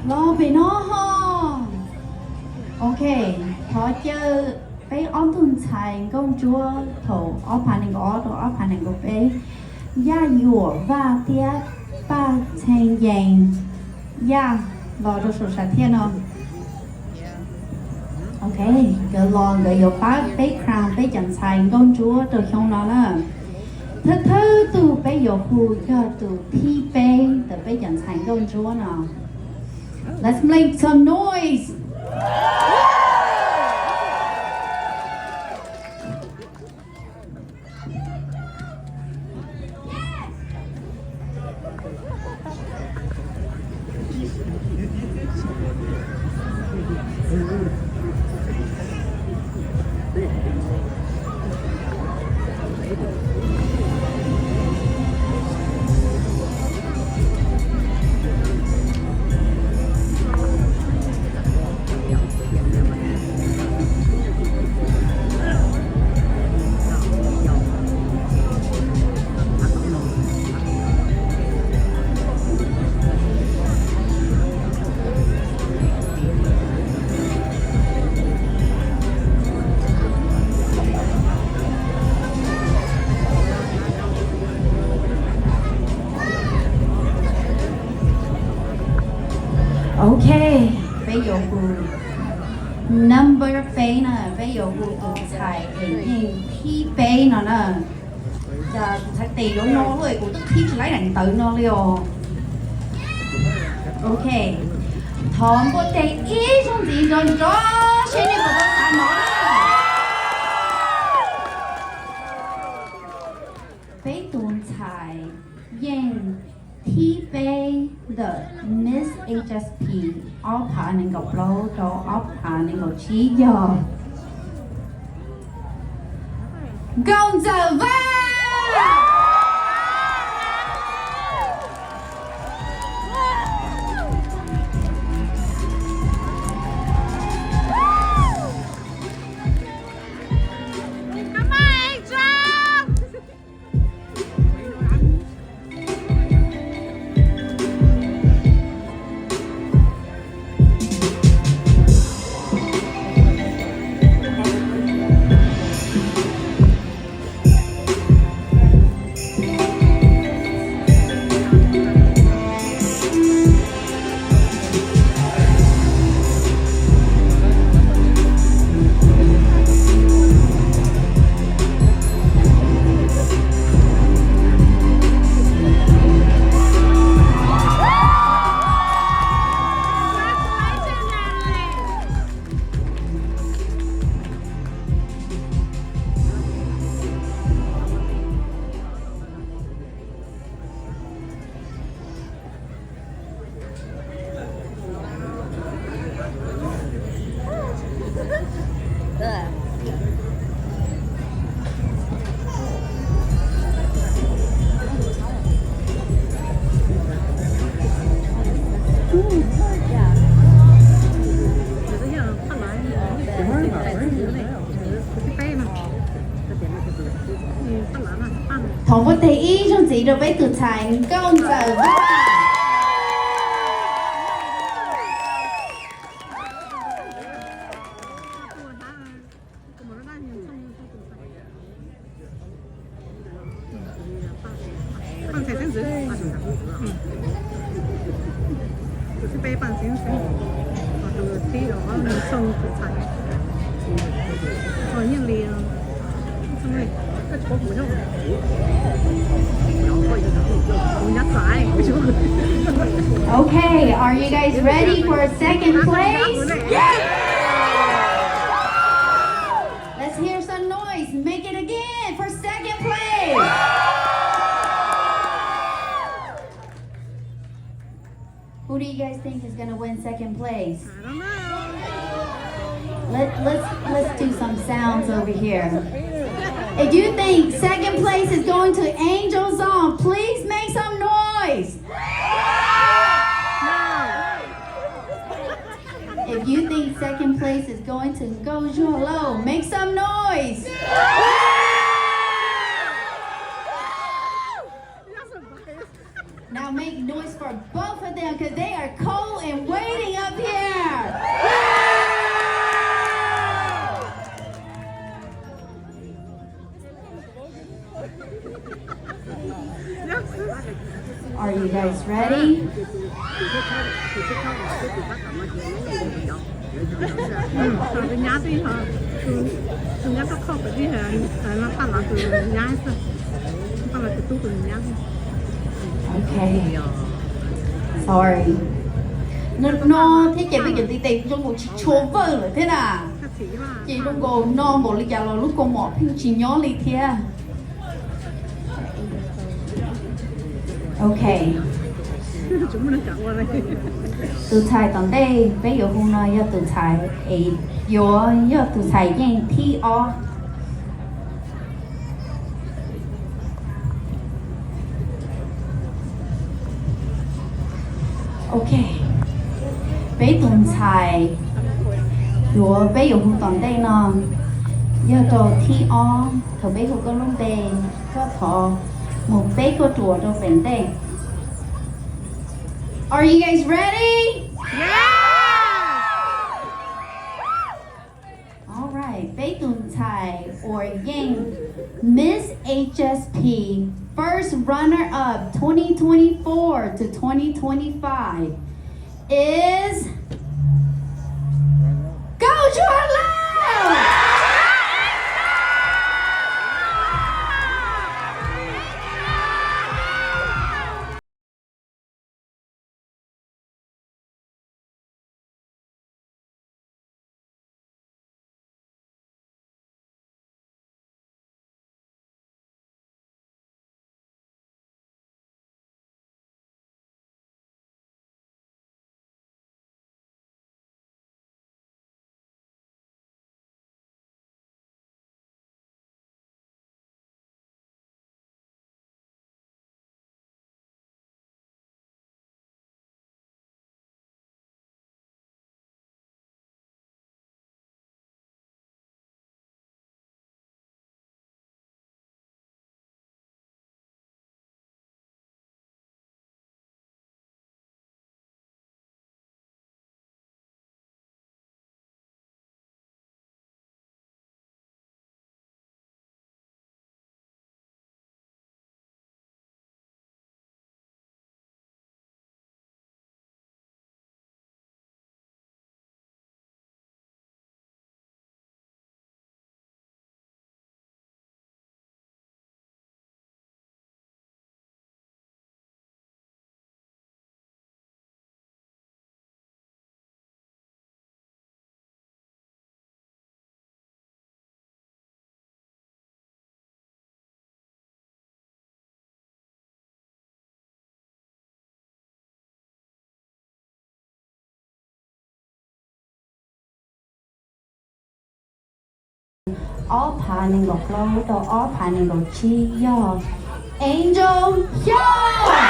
Los pem no ho. Ok, thov caw peb ob tug ntxhais nkauj ntsuab thaum ob phav nees nkaum ob rau ob phav nees nkaum peb, Yaj Yuam Vaj thiab Paj Txheej Yees Yaj, los rau saum sam thiaj no. Ok, nkawd los nkawd yuav pab peb crown peb cov ntxhais nkauj ntsuab rau xyoo no na. Thawj thawj tug peb yuav hu yog tus thib peb ntawm peb cov ntxhais nkauj ntsuab no. Let's make some noise. Ok, peb yuav hu number peb na, peb yuav hu tus ntxhais es yeej thib peb no na. Cas tus ntxhais tes yuav no lawm, kuv twb qhib tsis laib daim ntawv no li os. Ok, thov npuaj teg ib zaug ntxiv nrov nrov seb nej puas tau xav hnov na. Peb tus ntxhais yeej thib peb ntawm Miss H S P ob phav nees nkaum plaub rau ob phav nees nkaum tsib yog Nkauj Ntxawm Vaj. Thov npuaj teg ib zaug ntxiv rau peb tus ntxhais Nkauj Ntxawm Vaj. Okay, are you guys ready for second place? Let's hear some noise. Make it again for second place. Who do you guys think is gonna win second place? I don't know. Let, let's, let's do some sounds over here. If you think second place is going to Angel Zong, please make some noise. If you think second place is going to Nkauj Zuag Lauj, make some noise. Now make noise for both of them because they are cold and waiting. Ready? Okay. Sorry. No, no, thiab ces peb cov ntiv tes zoo nkaus tsis tshua vawj lawm thiab na. Ces zoo nkaus no npaum li cas los lub kaus mom pheej tsis nyob li thiab. Ok. Tus ntxhais tom ntej peb yuav hu no yog tus ntxhais es yuav yog tus ntxhais yeej thib ob. Ok, peb tus ntxhais yuav peb yuav hu tom ntej no yog rau thib ob. Thaum peb hu koj lub npe, koj thov mus peb kauj ruam rau pem ntej. Are you guys ready? All right, peb tus ntxhais uas yeej Miss H S P first runner up twenty twenty-four to twenty twenty-five is Nkauj Zuag Lauj. Ob phav nees nkaum plaub rau ob phav nees nkaum tsib yog Angel Xyooj.